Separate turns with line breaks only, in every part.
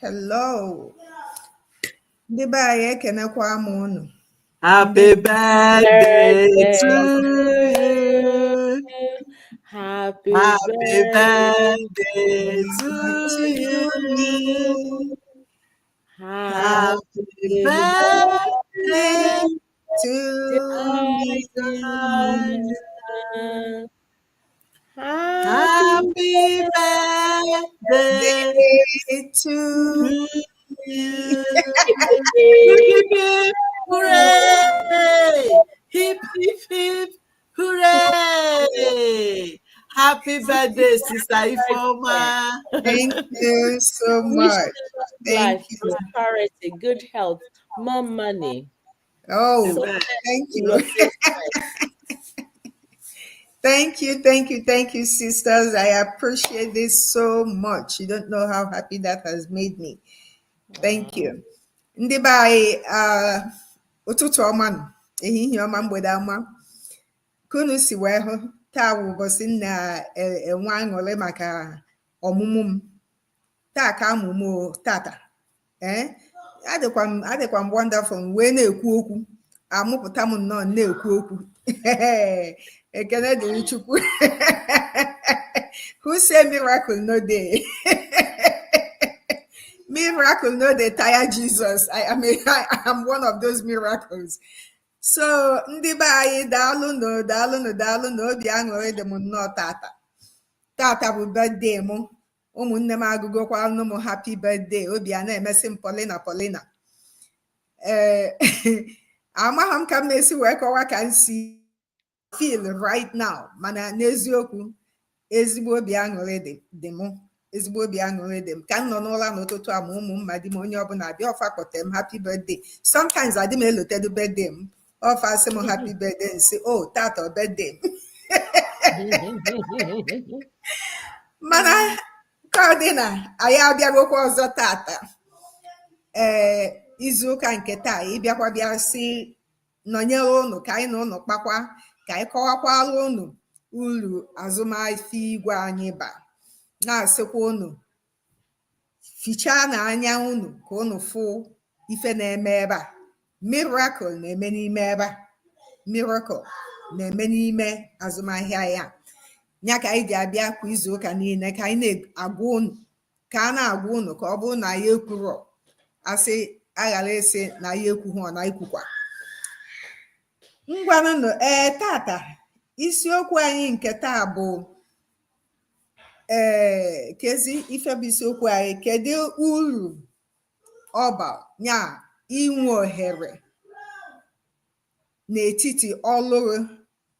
Hello. Ndị be anyị, ekenekwa m unu.
Happy birthday to you.
Happy
Happy
birthday.
Birthday to you. Happy birthday
to me.
Happy
Happy birthday
Day to
to you. Hip, hip, hip, hooray! Hip, hip, hip, hooray! Happy birthday, Sister Ifeoma.
Thank you so
Wish
much. Thank
life,
you.
Prosperity, good health, more money.
Oh,
Amen.
Thank
In
you.
your business.
Thank you, thank you, thank you, sisters. I appreciate this so much. You don't know how happy that has made me. Thank you. Ndị be anyị, ụtụtụ ọma nụ, ehihie ọma, mgbede ọma. Ka unu si wee hụ, taa bụ ụbọchị m na-enwe aṅụrị maka ọmụmụ m. Taa ka amụmụ o, tata. Ee, adịkwa m wonderful m wee na-ekwu okwu. Amụpụta m nnọọ na-ekwu okwu. Ekene dịrị Chukwu. Who say miracle no dey? Miracle no dey tire Jesus. I am one of those miracles. So ndị be anyị, daalụnụ, daalụnụ, daalụnụ. Obi aṅụrị dị m nnọọ tata. Tata bụ birthday mụ. Ụmụnne m agụgokwanụ m happy birthday. Obi a na-emesị m Paulina Paulina. Ee, amaghị m ka m na-esi wee kọwa ka m si feel right now, mana n'eziokwu, ezigbo obi aṅụrị dị mụ, ezigbo obi aṅụrị dị m ka m nọ n'ụra n'ụtụtụ a, ma ụmụ m ma di m, onye ọbụla abịa ọfa kpọte m happy birthday. Sometimes adị m elotedu birthday m, ọfa sị m happy birthday, nsị, "Oh, tata ọ birthday m." Mana ka ọ dị na anyị abịagokwa ọzọ tata, ee, izuụka nke taa, ịbịakwa bịa si nọnyere ụnụ ka anyị na ụnụ kpakwa, ka anyị kọwakwara ụnụ uru azụmahịa igwe anyị ba, na-asịkwa ụnụ fichaa n'anya unu ka ụnụ fụ ife na-eme ebe a. Miracle na-eme n'ime ebe a, miracle na-eme n'ime azụmahịa ya. Ya ka anyị ji abịa kwa izuụka niile ka anyị na-agwa ụnụ, ka a na-agwa ụnụ, ka ọ bụrụ na anyị ekwuro, asị aghara ịsị na anyị ekwughị ọ na ikwukwa. Ngwanụnụ, ee, tata isiokwu anyị nke taa bụ, ee, kezi ife bụ isiokwu anyị? Kedu uru ọba nya inwe ohere n'etiti ọlụ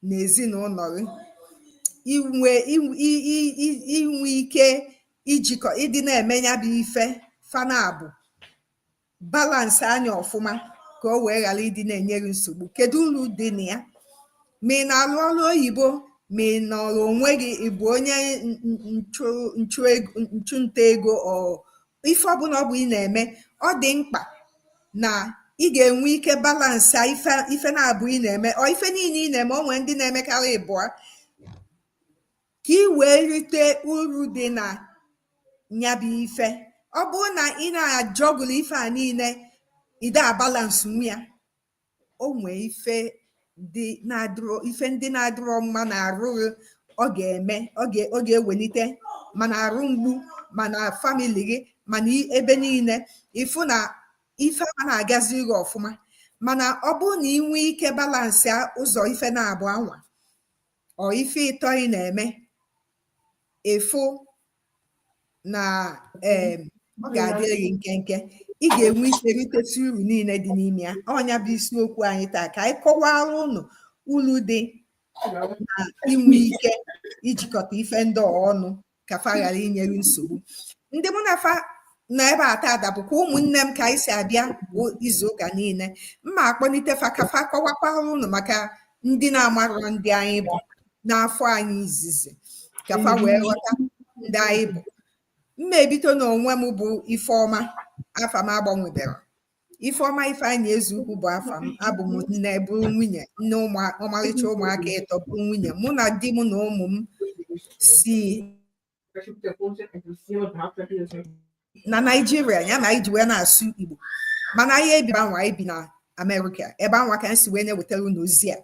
na ezinụlọ gị, inwe ike ijikọ ịdị na-eme ya bụ ife fanabụ balance anya ọfụma, ka o wee ghara ịdị na-enye gị nsogbu? Kedu uru dị na ya ma ị na-alụ ọrụ oyibo, ma ị nọrọ onwe gị, ị bụ onye nchụnta ego, ọ ife ọbụla ọ bụ ị na-eme? Ọ dị mkpa na ị ga-enwe ike balance ife na-abụ ị na-eme, ọ ife niile ị na-eme. O nwee ndị na-emekarị ịbụa, ka ị wee rite uru dị na ya bụ ife. Ọ bụrụ na ị na-ajọgụlụ ife a niile, ị da balance nwu ya, o nwee ife dị na-adịrọ, ife ndị na-adịrọ mma na arụ gị, ọ ga-eme ọ ga-ewelite mana arụ mgbu, mana family gị, mana ebe niile ịfụ na ife a na-agazi gị ọfụma. Mana ọ bụrụ na ị nwee ike balance ụzọ ife na-abụ anwa, ọ ife ịtọ ị na-eme, ịfụ na ọ ga-adịrị gị nkenke, ị ga-enwe ike ritesi uru niile dị n'ime ya. Ọnya bụ isiokwu anyị taa, ka anyị kọwara unu uru dị na inwe ike ijikọta ife ndị a ọnụ, ka fa ghara inyere nsogbu. Ndị mụ na fa nọ ebe a tata bụkwa ụmụnne m, ka anyị si abịa bụ izuụka niile. Mma akpọlite fa ka fa kọwakwara unu, maka ndị na-amarọ ndị anyị bụ n'afọ anyị izizi, ka fa wee ghọta ndị anyị bụ. Mma ebito n'onwe m bụ Ifeọma. Afa m agbanwebere, Ifeọma Ifeanyị Ezeukwu bụ afa m. Abụ m nne, bụrụ nwunye, nne ụmụ ọmarịcha ụmụaka ịtọ, bụrụ nwunye. Mụ na di m na ụmụ m si na Naijiria, ya na anyị ji wee na-asụ Igbo, mana anyị ebi anwa, anyị bi na Amerịka. Ebe anwa ka m si wee na-ewetara unu ozi a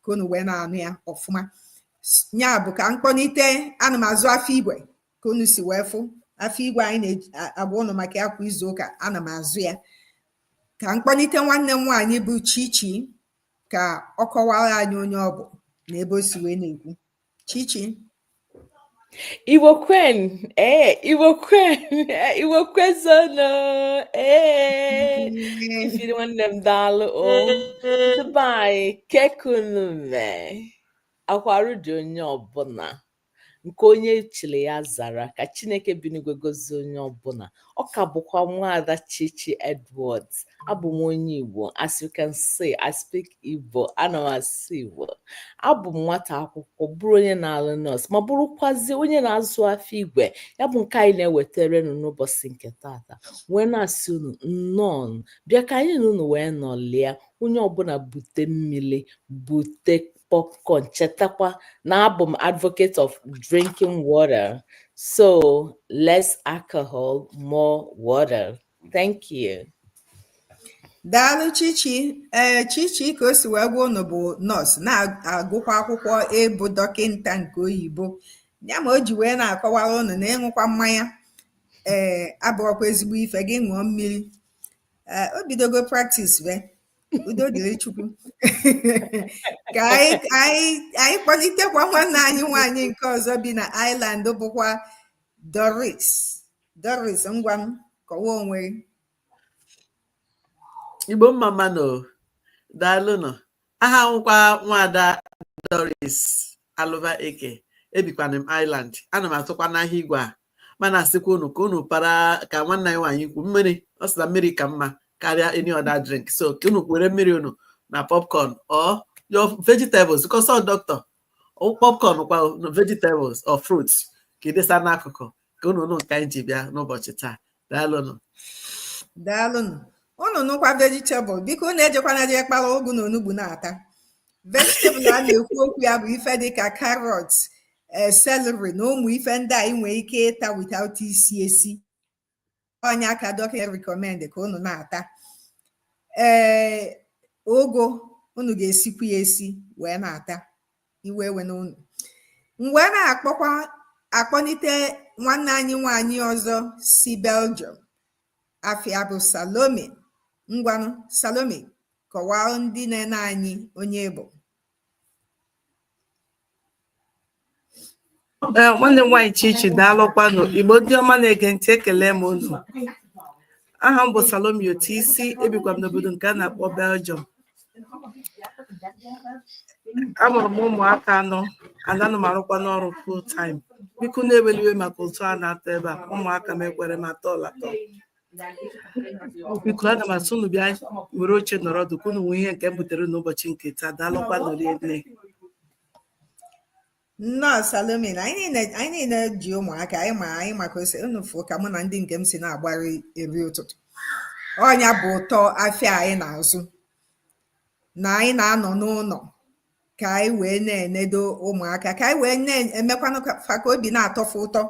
ka unu wee na-anụ ya ọfụma. Ya bụ ka mkpọlite ana m azụ afọ igwe ka unu si wee fụ afọ igwe anyị na-agwa unu maka ya kwa izu ụka. Ana m azụ ya ka mkpọlite nwanne m nwaanyị bụ Chichi ka ọ kọwara anyị onye ọ bụ na ebe o si wee na-ekwu. Chichi.
Igbo kwen, ee, Igbo kwen, Igbo kwezono, ee. Ifiri nwanne m, daalụ o. Ndị be anyị, kekunume akwarụ dị onye ọbụla nke onye chiri ya zara. Ka Chineke bi n'igwe gozie onye ọbụla. Ọ ka bụkwa nwaada Chichi Edwards. Abụ m onye Igbo. As you can see, I speak Igbo. Ana m asụ Igbo. Abụ m nwata akwụkwọ, bụrụ onye na-alụ nọọsụ, ma bụrụkwazi onye na-azụ afọ igwe, ya bụ nke anyị na-ewetara unu n'ụbọchị nke tata, wee na-asị unu nnọọ, bịa ka anyị na unu wee nọlịa. Onye ọbụla bute mmiri, bute popcorn. Chetakwa na abụ m advocate of drinking water, so less alcohol, more water. Thank you.
Daalụ, Chichi. Ee, Chichi, ka o si wee gwa unu, bụ nọọsụ na-agụkwa akwụkwọ ịbụ dọkịnta nke oyibo. Ya ma o ji wee na-akọwara unu na ịṅụkwa mmanya ee abụrọkwa ezigbo ife. Gị ṅụọ mmiri. Ee, o bidogo practice be. Udo dịrị Chukwu. Ka anyị kpọlitekwa nwanne anyị nwaanyị nke ọzọ bi na Ireland, bụkwa Doris. Doris, ngwa m, kọwaa onwe gị.
Igbo mma mmanụ, daalụnụ. Aha nwụkwa nwaada Doris Alụba Eke. Ebikwana m Ireland, ana m atụkwa n'ahịa igwe a, mana asịkwa unu ka unu para ka nwanne anyị nwaanyị kwu mmiri. Ọ sị na mmiri ka mma karịa any other drink, so ka unu kwere mmiri unu na popcorn or your vegetables, because all doctor popcorn kwa vegetables or fruits ka edesa n'akụkụ ka unu nụ nke anyị ji bịa n'ụbọchị taa. Daalụnụ.
Daalụnụ. Unu nụkwa vegetable, biko unu ejekwana je kpara ụgụ na onugbu na-ata. Vegetable a na-ekwu okwu ya bụ ife dịka carrot, celery na ụmụ ife ndị a ị nwee ike ịta without isi esi. Ọnya ka dọkịta recommend ka unu na-ata. Ee, ụgụ unu ga-esikwa ya esi wee na-ata. Iwe ewe na unu. M wee na-akpọkwa akpọlite nwanne anyị nwaanyị ọzọ si Belgium, afịa bụ Salome. Ngwanụ, Salome, kọwaa ndị na-ene anyị onye bụ.
Ee, nwanne m nwaanyị Chichi, daalụkwanụ. Igbo ndị ọma na-ege ntị, ekele m unu. Aha m bụ Salome Otisi. Ebikwa m n'obodo nke a na-akpọ Belgium. Amụrụ m ụmụaka anọ. Ana m arụkwa n'ọrụ full time. Biko, na-eweli iwe maka ụtụ a na-atọ ebe a. Ụmụaka m ekwere m atọ atọ. Biko, ana m asị unu bịa were oche nọrọ ọdụ ka unu nwee ihe nke m butere n'ụbọchị nke taa. Daalụkwanụ rinne.
Nnọọ, Salome. Na anyị niile ji ụmụaka. Anyị ma anyị maka ose unu fụ ka mụ na ndị nke m si na-agbari eri ụtụtụ. Ọnya bụ ụtọ afịa anyị na-azụ, na anyị na-anọ n'ụlọ ka anyị wee na-enedo ụmụaka, ka anyị wee na-emekwanụ fa ka obi na-atọfe ụtọ.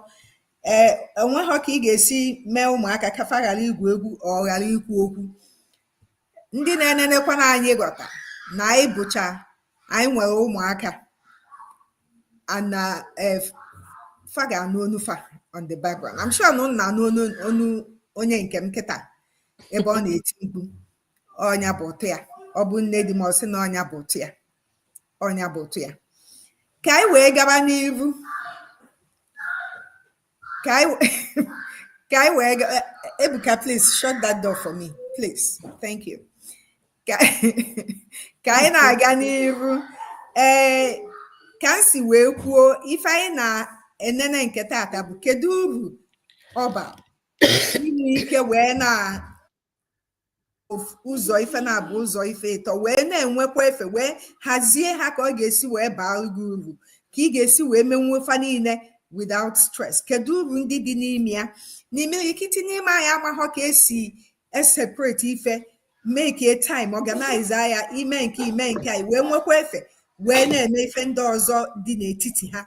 Ee, onweghọ ka ị ga-esi mee ụmụaka ka fa ghara igwu egwu ọ ghara ikwu okwu. Ndị na-enenekwana anyị ghọta na anyị bụcha anyị nwere ụmụaka ana fa ga-anụ onu fa on the background. I'm sure na unu na-anụ onu onye nke m kịta ebe ọ na-eti mkpu. Ọnya bụ ụtọ ya. Ọ bụ nne di m, ọ sị na ọnya bụ ụtọ ya, ọnya bụ ụtọ ya. Ka anyị wee gaba n'iru, ka anyị wee Ebuka, please shut that door for me, please. Thank you. Ka anyị na-aga n'iru, ee, ka m si wee kwuo, ife anyị na-enene nke tata bụ kedu uru ọ bara inwe ike wee na ụzọ ife na-abụ ụzọ ife ịtọ wee na-enwekwa efe, wee hazie ha ka ọ ga-esi wee baa gị uru, ka ị ga-esi wee menwuo fa niile without stress. Kedu uru ndị dị n'ime ya? N'imirikiti n'ime anyị amaghọ ka esi eseparate ife, make a time, organize ya, ime nke a, wee nwekwa efe wee na-eme ife ndị ọzọ dị n'etiti ha.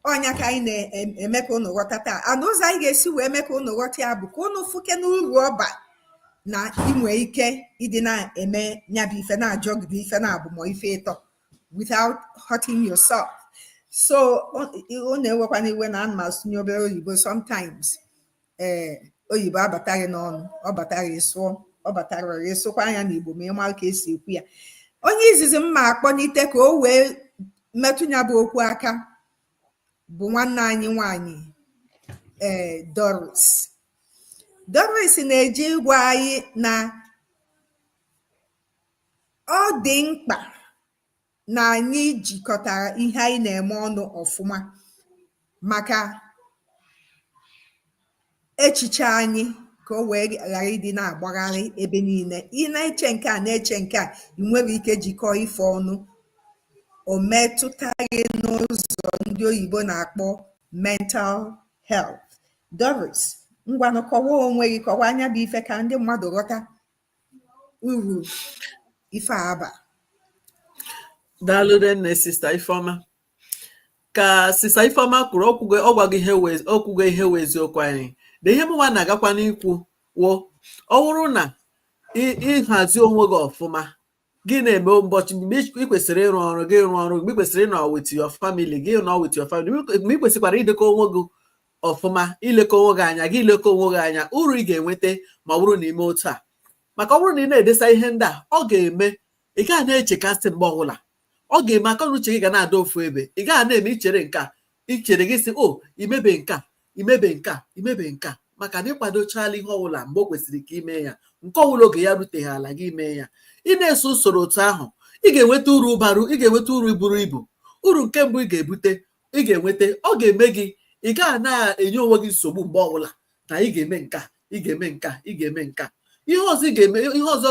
Ọnya ka anyị na-eme ka unu ghọta taa. And ụzọ anyị ga-esi wee mee ka unu ghọta ya bụ ka unu fụke n'uru ọba na inwe ike ịdị na-eme ya bụ ife, na-ajọgide ife na-abụ ma ife ịtọ without hurting yourself. So unu ewekwana iwe na ana m asụnye obere oyibo sometimes. Ee, oyibo abataghị n'ọnụ, ọ batara ịsụọ, ọ batara ịsụkwa anya n'Igbo ma ị mara ka esi ekwu ya. Onye izizi m ma akpọlite ka o wee metụ ya bụ okwu aka bụ nwanne anyị nwanyị, ee, Doris. Doris na-eji ịgwa anyị na ọ dị mkpa na anyị jikọtara ihe anyị na-eme ọnụ ọfụma maka echiche anyị, ka o wee ghara ịdị na-agbagharị ebe niile. Ị na-eche nke a, na-eche nke a, ị nwere ike jikọọ ife ọnụ, o metụtaghị n'ụzọ ndị oyibo na-akpọ mental health. Doris, ngwanụ, kọwaa onwe gị, kọwaa anya bụ ife ka ndị mmadụ ghọta uru ife a aba.
Daalụ nne, Sister Ifeọma. Ka Sister Ifeọma kwuru, okwugo, ọ gwago ihe wee okwugo ihe wee eziokwu. Anyị na ihe mụnwa na-agakwa n'ikwu wụ, ọ bụrụ na ịhazi onwe gị ọfụma, gị na-eme ụbọchị mgbe ị kwesịrị ịrụ ọrụ gị, rụọ ọrụ, mgbe ị kwesịrị ịnọ with your family gị, nọ with your family, mgbe ị kwesịkwara idekọ onwe gị ọfụma, ilekọ onwe gị anya gị, ilekọ onwe gị anya, uru ị ga-enweta ma ọ bụrụ na ime otu a, maka ọ bụrụ na ị na-edesa ihe ndị a, ọ ga-eme ị gaghị na-echekasị mgbe ọbụla. Ọ ga-eme akọ na uche gị ga na-ada ofu ebe. Ị gaghị na-eme ichere nke a, ichere gị sị, o imebe nke a, imebe nke a, imebe nke a, maka na ịkwadochala ihe ọbụla mgbe o kwesịrị ka ime ya. Nke ọbụla oge ya ruteghị ala gị mee ya, ị na-eso usoro otu ahụ, ị ga-enweta uru bara, ị ga-enweta uru buru ibu. Uru nke mbụ ị ga-ebute, ị ga-enweta, ọ ga-eme gị ị gaghị na-enye onwe gị nsogbu mgbe ọbụla na ị ga-eme nke a, ị ga-eme nke a, ị ga-eme nke a. Ihe ọzọ ị ga-eme, ihe ọzọ,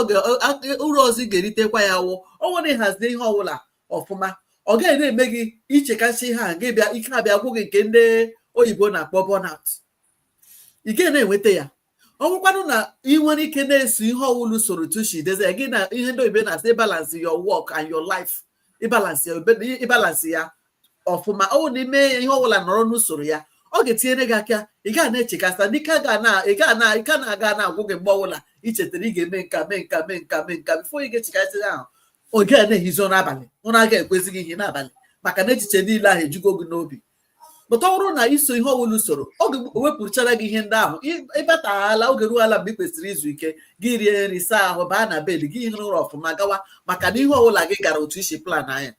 uru ọzọ ị ga-eritekwa ya wụ, ọ nwere ịhazi ihe ọbụla ọfụma, ọ gaghị na-eme gị ichekasị ihe a, gị bịa ike abịa gwụ gị, nke ndị oyibo na-akpọ burnout. Ị gaghị na-enweta ya. Ọ bụrụkwanụ na ị nwere ike na-eso ihe ọwụla usoro tushi dozie ya, gị na ihe ndị oyibo na-asị balance your work and your life, ịbalance ya, ịbalance ya ọfụma, ọ bụrụ na ime ya, ihe ọbụla nọrọ n'usoro ya, ọ ga-etinyere gị aka. Ị gaa na-echekasị n'ike ga na ị gaa na ike na-aga na-agwụ gị mgbe ọbụla ị chetara ị ga-eme nka, mee nka, mee nka, mee nka, before ị ga-echekasị ahụ, oge a na-ehizi ụra abalị, ụra ga-ekwezi gị ihe n'abalị, maka na echiche niile ahụ ejugo gị n'obi. Pụta, ọ bụrụ na iso ihe ọbụla usoro, ọ ga-ewepụchara gị ihe ndị ahụ. Ịbataghala oge ruo ala mgbe ị kwesịrị izu ike, gị rie nri, saa ahụ, baa na bed gị, hụrụ ụra ọfụma, gawa, maka na ihe ọbụla gị gara otu isi plan anya.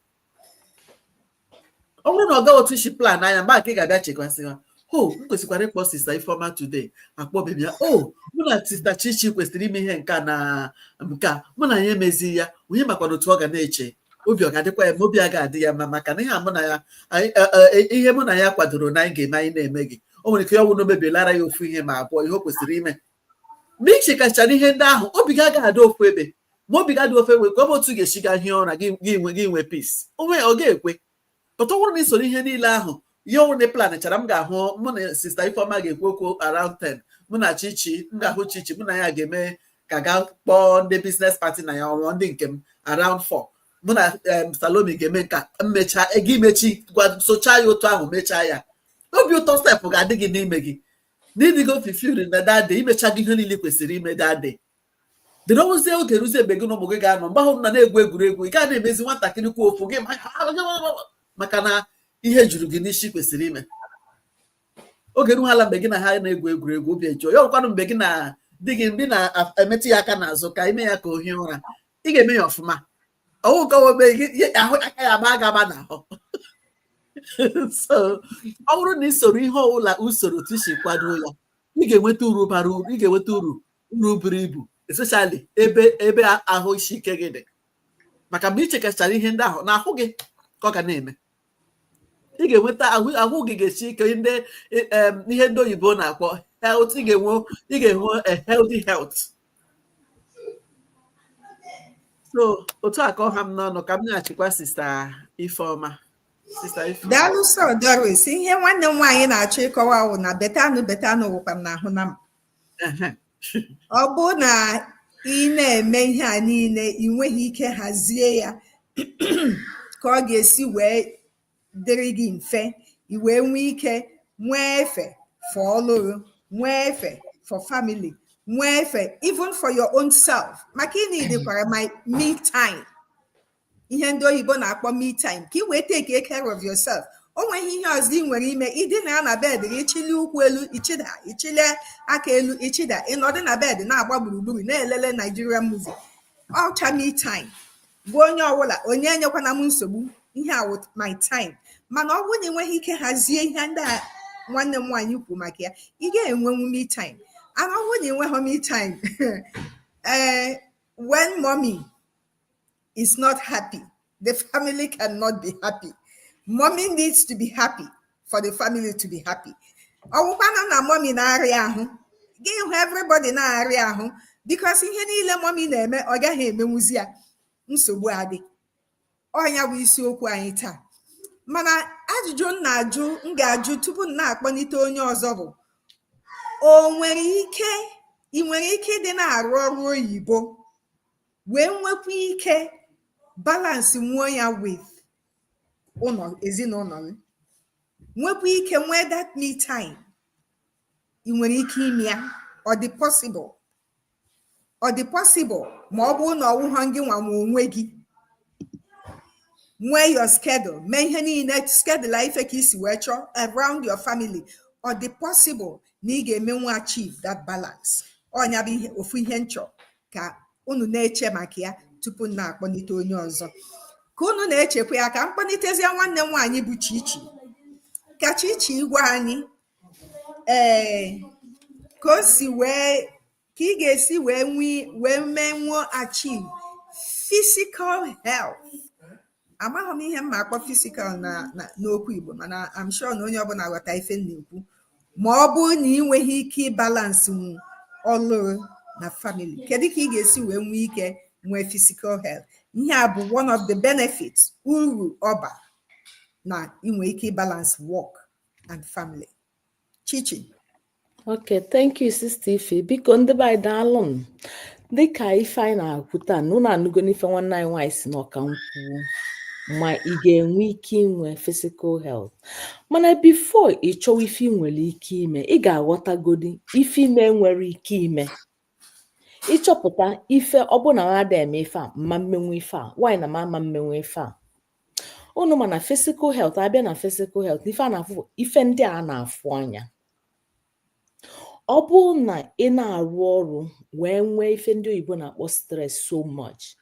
Ọ bụrụ na ọ gaghị otu isi plan anya, mgbe aka ị ga-abịa chekwasị ha, o m kwesịkwara ịkpọ Sister Ifeọma today, akpọbeghị ya. O mụ na Sister Chichi kwesịrị ime ihe nke a na nke a, mụ na ya emezighị ya. Onye makwana otu ọ ga na-eche, obi ọ ga-adịkwa ya ma obi a ga-adị ya mma, maka na ihe a mụ na ya ihe mụ na ya kwadoro na anyị ga-eme, anyị na-eme gị. O nwere ike ya ọnwụ na o mebilara ya ofu ihe ma abụọ ihe o kwesịrị ime. Mgbe i chekachara ihe ndị ahụ, obi gị agaghị adị ofu ebe. Ma obi gị adị ofu ebe, ka ọ bụ otu ga-esi ga hie ụra gị, gị nwe peace onwe ọ ga-ekwe pụta. Ọ bụrụ na ị soro ihe niile ahụ, ihe ọnwụ na plan chara, m ga-ahụ, mụ na Sister Ifeọma ga-ekwu okwu around 10, mụ na Chichi, m ga-ahụ Chichi, mụ na ya ga-eme ka ga kpọọ ndị business party na ya, ọnwụ ndị nke m around 4, mụ na Salome ga-eme nka, mmecha gị mechi gwa sochaa ya otu ahụ, mechaa ya, obi ụtọ step ga-adị gị n'ime gị n'ịdịgo fulfilled na that day, imecha gị ihe niile kwesịrị ime that day. Dịrọwụzie oge ruzie mgbe gị na ụmụ gị ga-anọ, mgbe ahụ na na-egwu egwuregwu, ị gaa na-emezi nwatakịrị kwa ofu gị, maka na ihe juru gị n'isi kwesịrị ime. Oge ruhala mgbe gị na ha na-egwu egwuregwu, obi ejuo ya. Ọkwanụ mgbe gị na di gị, mgbe ị na-emetụ ya aka n'azụ ka ime ya ka o hie ụra, ị ga-eme ya ọfụma. Ọwụ nke ome gị ahụ aka ya agba agaba n'ahụ. So ọ bụrụ na ị soro ihe ọbụla usoro otu si kwado ya, ị ga-enweta uru bara uru, ị ga-enweta uru buru ibu, especially ebe ahụ isi ike gị dị, maka mgbe ị chekachara ihe ndị ahụ n'ahụ gị ka ọ ga na-eme, ị ga-enweta ahụ gị ga-esi ike. Ndị ihe ndị oyibo na-akpọ health, ị ga-enwe a healthy health. So otu a ka ọ ha m n'ọnụ, ka m nyeghachikwa Sister Ifeọma. Sister Ifeọma.
Daalụ sọ, Doris. Ihe nwanne m nwaanyị na-achọ ịkọwa wụ na betanụ betanụ wụkwa m n'ahụ na m. Ọ bụ na ị na-eme ihe a niile, ị nweghị ike hazie ya ka ọ ga-esi wee dịrị gị mfe. I wee nwee ike nwee efe for ọlụrụ, nwee efe for family, nwee efe even for your own self, maka ị nidekwara my me time, ihe ndị oyibo na-akpọ me time, ka ị wee take care of yourself. O nweghị ihe ọzọ ị nwere ime. Ịdịna na bed gị, ịchịli ụkwụ elu, ịchịda, ịchịlie aka elu, ịchịda, ịnọdụ na bed na-agba gburugburu, na-elele Nigerian movie. Ọcha me time bụ onye ọbụla, onye enyekwana m nsogbu, ihe a wụ my time. Mana ọ bụrụ na ị nweghị ike hazie ihe ndị a nwanne m nwaanyị kwu maka ya, ị ga-enwenwu me time. And ọ bụrụ na ị nweghị me time, ee, when mommy is not happy, the family cannot be happy. Mommy needs to be happy for the family to be happy. Ọ wụkwana na mommy na-arịa ahụ, gị hụ everybody na-arịa ahụ, because ihe niile mommy na-eme, ọ gaghị emenwuzi ya. Nsogbu adị. Ọnya bụ isiokwu anyị taa. Mana ajụjụ m na-ajụ, m ga-ajụ tupu m na-akpọlite onye ọzọ, bụ o nwere ike, ị nwere ike ịdị na-arụ ọrụ oyibo wee nwekwa ike balance nwuo ya with ụlọ, ezinụlọ gị, nwekwa ike nwee that me time? Ị nwere ike ime ya? Ọ dị possible? Ọ dị possible ma ọ bụrụ na ọ wụghọ gị nwa nwe onwe gị, nwee your schedule, mee ihe niile, schedule ife ka isi wee chọọ around your family? Ọ dị possible na ị ga-emenwu achieve that balance? Ọnya bụ ihe ofu ihe nchọ ka unu na-eche maka ya tupu m na-akpọlite onye ọzọ. Ka unu na-echekwa ya, ka m kpọlitezie nwanne m nwaanyị bụ Chichi, ka Chichi gwa anyị, ee, ka o si wee, ka ị ga-esi wee nwee, wee menwuo achieve physical health. Amaghị m ihe m ma akpọ physical na n'okwu Igbo, mana I'm sure na onye ọbụla ghọta ife m na-ekwu. Ma ọ bụrụ na ị nweghị ike ịbalance ọlụ na family, kedu ka ị ga-esi wee nwee ike nwee physical health? Ihe a bụ one of the benefits, uru ọba na inwe ike ịbalance work and family. Chichi.
Okay, thank you, Sister Ife. Biko, ndị be anyị, daalụ m. Dịka ife anyị na-akwu taa, na unu anụgo n'ife nwanne anyị nwaanyị si n'ọka m kwuo, ma ị ga-enwe ike inwe physical health. Mana before ị chọwa ife ị nwere ike ime, ị ga-aghọtagodi ife ị na-enwere ike ime. Ịchọpụta ife ọ bụ na m ada eme ife a, mma mmenwu ife a, why na m ama mmenwu ife a? Unu ma na physical health, abịa na physical health, ife a na-afụ bụ ife ndị a na-afụ anya. Ọ bụrụ na ị na-arụ ọrụ wee nwee ife ndị oyibo na-akpọ stress so much,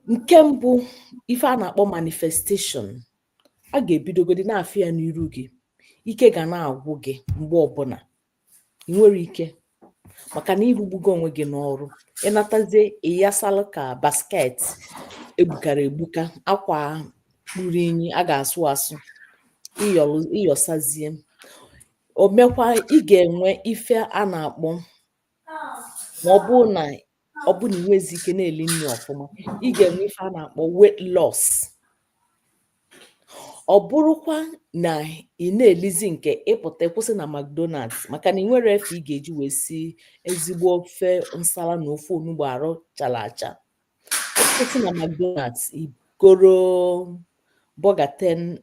nke mbụ, ife a na-akpọ manifestation, a ga-ebidogodi na-afụ ya n'iru gị. Ike ga na-agwụ gị mgbe ọbụla. Ị nwere ike maka na ịrụgbugo onwe gị n'ọrụ, ịnatazie, ịyasalụ ka basket egbukara egbuka, akwa kpuru inyi a ga-asụ asụ, ịyọlụ ịyọsazie. O mekwa, ị ga-enwe ife a na-akpọ, ma ọ bụ na ị nwezi ike na-eli nri ọfụma, ị ga-enwe ife a na-akpọ weight loss. Ọ bụrụkwa na ị na-elizi nke ịpụta, ịkwụsị na McDonald's, maka na ị nwere efe ị ga-eji wee si ezigbo ofe nsala na ofe onugbu arụ chara acha, ịkwụsị na McDonald's, igoro burger £10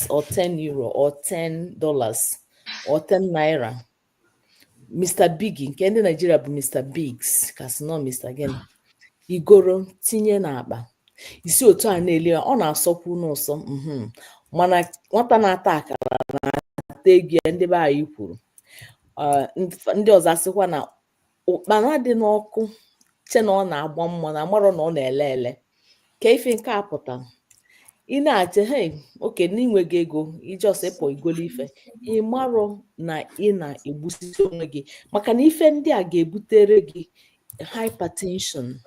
or €10 or $10 or 10 naira, Mr. Biggie, nke ndị Nigeria bụ Mr. Biggs, ka sị nọ Mr. Gịnị, igoro tinye n'akpa, isi otu a na-eli ya, ọ na-asọkwu n'ụsọ. Mana nwata na-ata akara na-ata ego ya. Ndị be anyị kwuru, ndị ọzọ asịkwa na ụkpana dị n'ọkụ che na ọ na-agba mmanụ, amarọ na ọ na-ele ele. Ka ife nke a pụtara, ị na-ache, hey, oke na inweghị ego ijos ịpụ igolo ife, ị marọ na ị na-egbusisi onwe gị, maka na ife ndị a ga-ebutere gị hypertension.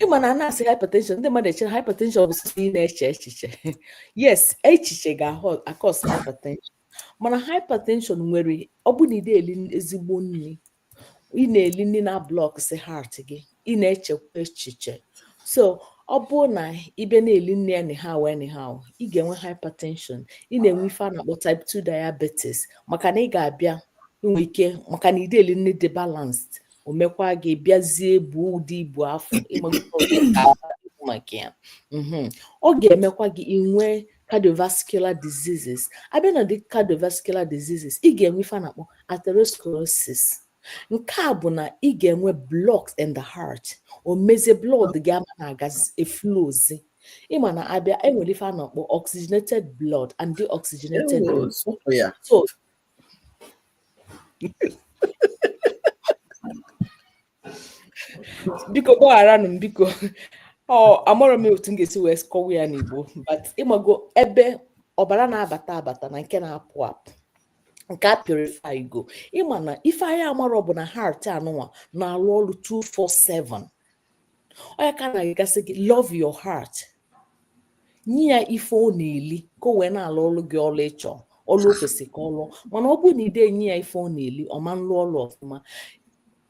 Ịma na a na-asị hypertension, ndị mmadụ echere hypertension bụ sọsọ ị na-eche echiche. Yes, echiche ga-acause hypertension, mana hypertension nwere, ọ bụ na ị na-eli ezigbo nri, ị na-eli nri na block si heart gị, ị na-echekwa echiche. So ọ bụrụ na ị bịa na-eli nri anyhow anyhow, ị ga-enwe hypertension, ị na-enwe ife a na-akpọ type 2 diabetes, maka na ị ga-abịa inwe ike, maka na ị na-eli nri dị balanced, o mekwa gị bịazie buo ụdị ibu afọ ịmago maka ya. Ọ ga-emekwa gị inwe Cardiovascular diseases. Abịa na the cardiovascular diseases, ị ga-enwe ife a na-akpọ atherosclerosis. Nke a bụ na ị ga-enwe blocks in the heart, o mezie blood gị ama na-agazi eflozi. Ịma na abịa, enwere ife a na-akpọ oxygenated blood and deoxygenated
Ewo,
blood.
Sụpụ ya.
So biko gbagharanụ m, biko. Ọ amarọ m otu m ga-esi wee kọwa ya n'Igbo, but ịmago ebe ọbara na-abata abata na nke na-apụ apụ, nke a purify go. Ịma na ife anyị amarọ bụ na heart anụnwa na-arụ ọrụ 247. Ọ ya ka a na-agasị gị, love your heart, nye ya ife ọ na-eli ka o wee na-alụ ọrụ gị, ọrụ ịchọ, ọrụ o kwesịrị ka ọ lụọ. Mana ọ bụrụ na ide enye ya ife ọ na-eli, ọ ma nlụ ọrụ ọfụma.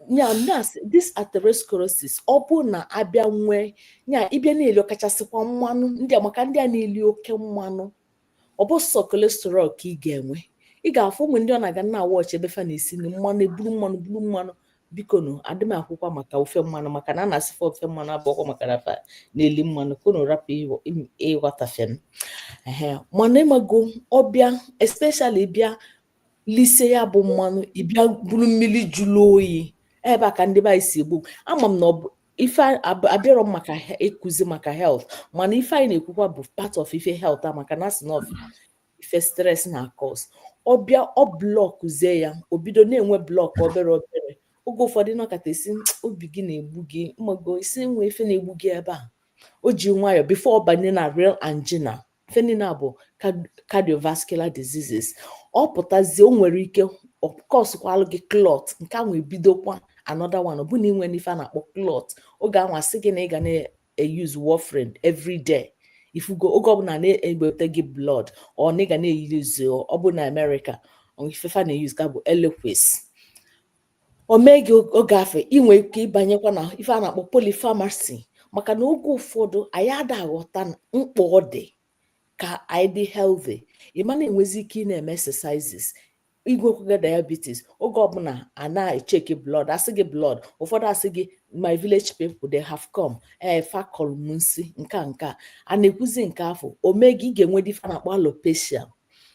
Ya na this atherosclerosis, ọ bụ na abịa nwee ya, ịbịa na-eli, ọkachasịkwa mmanụ ndị a, maka ndị a na-eli oke mmanụ, ọ bụ sọ cholesterol ka ị ga-enwe. Ị ga-afụ ụmụ ndị ọ na-aga na wọchị ebe fa na-esi nri, mmanụ eburu, mmanụ buru mmanụ. Biko nụ, adị m akwụkwọ maka ofe mmanụ, maka na a na-asịfa ofe mmanụ abụọkwa maka na fa na-eli mmanụ, ka unu rapụ ịghọtafe m. Ehe, mana ịmago ọbịa, especially bịa lisie ya bụ mmanụ, ịbịa buru mmiri jụrụ oyi. Ebe a ka ndị be anyị si egbu. Ama m na ọ bụ ife abịarọ m maka ịkụzi maka health, mana ife anyị na-ekwukwa bụ part of ife health a, maka na asị na ife stress na cause ọbịa, ọ blockzie ya, o bido na-enwe block obere obere. Oge ụfọdụ nọkata esi obi gị na-egbu gị, mmago isi nwe ife na-egbu gị ebe a, o ji nwayọọ before ọ banye na real angina. Ife niile a bụ cardiovascular diseases. Ọ pụtazie, o nwere ike of course kwalụ gị clot, nke ahụ ebidokwa another one. Ọ bụ na inwe n'ife a na-akpọ clot, oge ahụ asị gị na ị ga na-use warfarin every day, ifugo, oge ọbụla na-eweta gị blood, ọ na ị ga na-eyuzu. Ọ bụ na America, ifefa na-eyuzu ka bụ Eliquis. O mee gị oge afọ, ị nwere ike ịbanyekwa na ife a na-akpọ polypharmacy, maka na oge ụfọdụ anyị ada aghọta mkpa ọ dị ka anyị dị healthy. Ị ma na-enwezi ike ị na-eme exercises, igwekwaga diabetes, oge ọbụla a na-echeki blood, asị gị blood. Ụfọdụ asị gị, my village people, they have come, ee, fakọlụ m nsi nke a, nke a a na-ekwuzi nke afọ. O mee gị, ị ga-enwe ife a na-akpọ alopecia,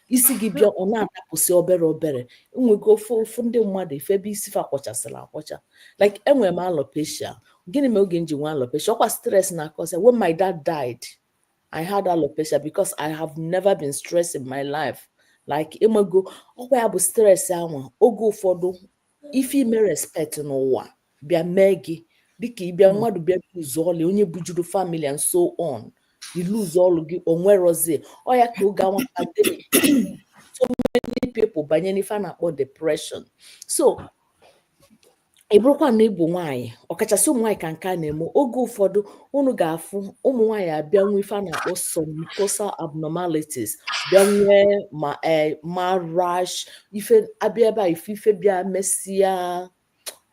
isi gị bịa ọ na-adapụsị obere obere. Enwego ofu ofu ndị mmadụ ife ebe isi fa kwọchasịrị akwọcha. Like enwere m alopecia. Gịnị mere oge m ji nwee alopecia? Ọkwa stress na-akọsị. When my dad died, I had alopecia because I have never been stressed in my life. Like ịmago, ọkwa ya bụ stress anwa. Oge ụfọdụ ife ime respect n'ụwa bịa mee gị, dịka ịbịa mmadụ bịa lose ọlụ, onye bujuru family and so on, you lose ọlụ gị, o nwerozi. Ọ ya ka oge anwa pandemic, so many people banye n'ife a na-akpọ depression. So ị bụrụkwa na ị bụ nwaanyị, ọkachasị ụmụ nwaanyị ka nke a na-eme. Oge ụfọdụ unu ga-afụ ụmụ nwaanyị abịa nwee ife a na-akpọ submucosal abnormalities, bịa nwee ma ma rash, ife abịa ebe a, ife ife bịa mesịa,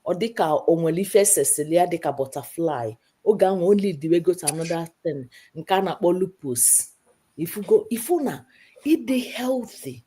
ọ dịka o nwere ife esesịrị ya dịka butterfly. Oge ahụ o lead we go to another thing nke a na-akpọ lupus. Ifugo, ifu na ịdị healthy,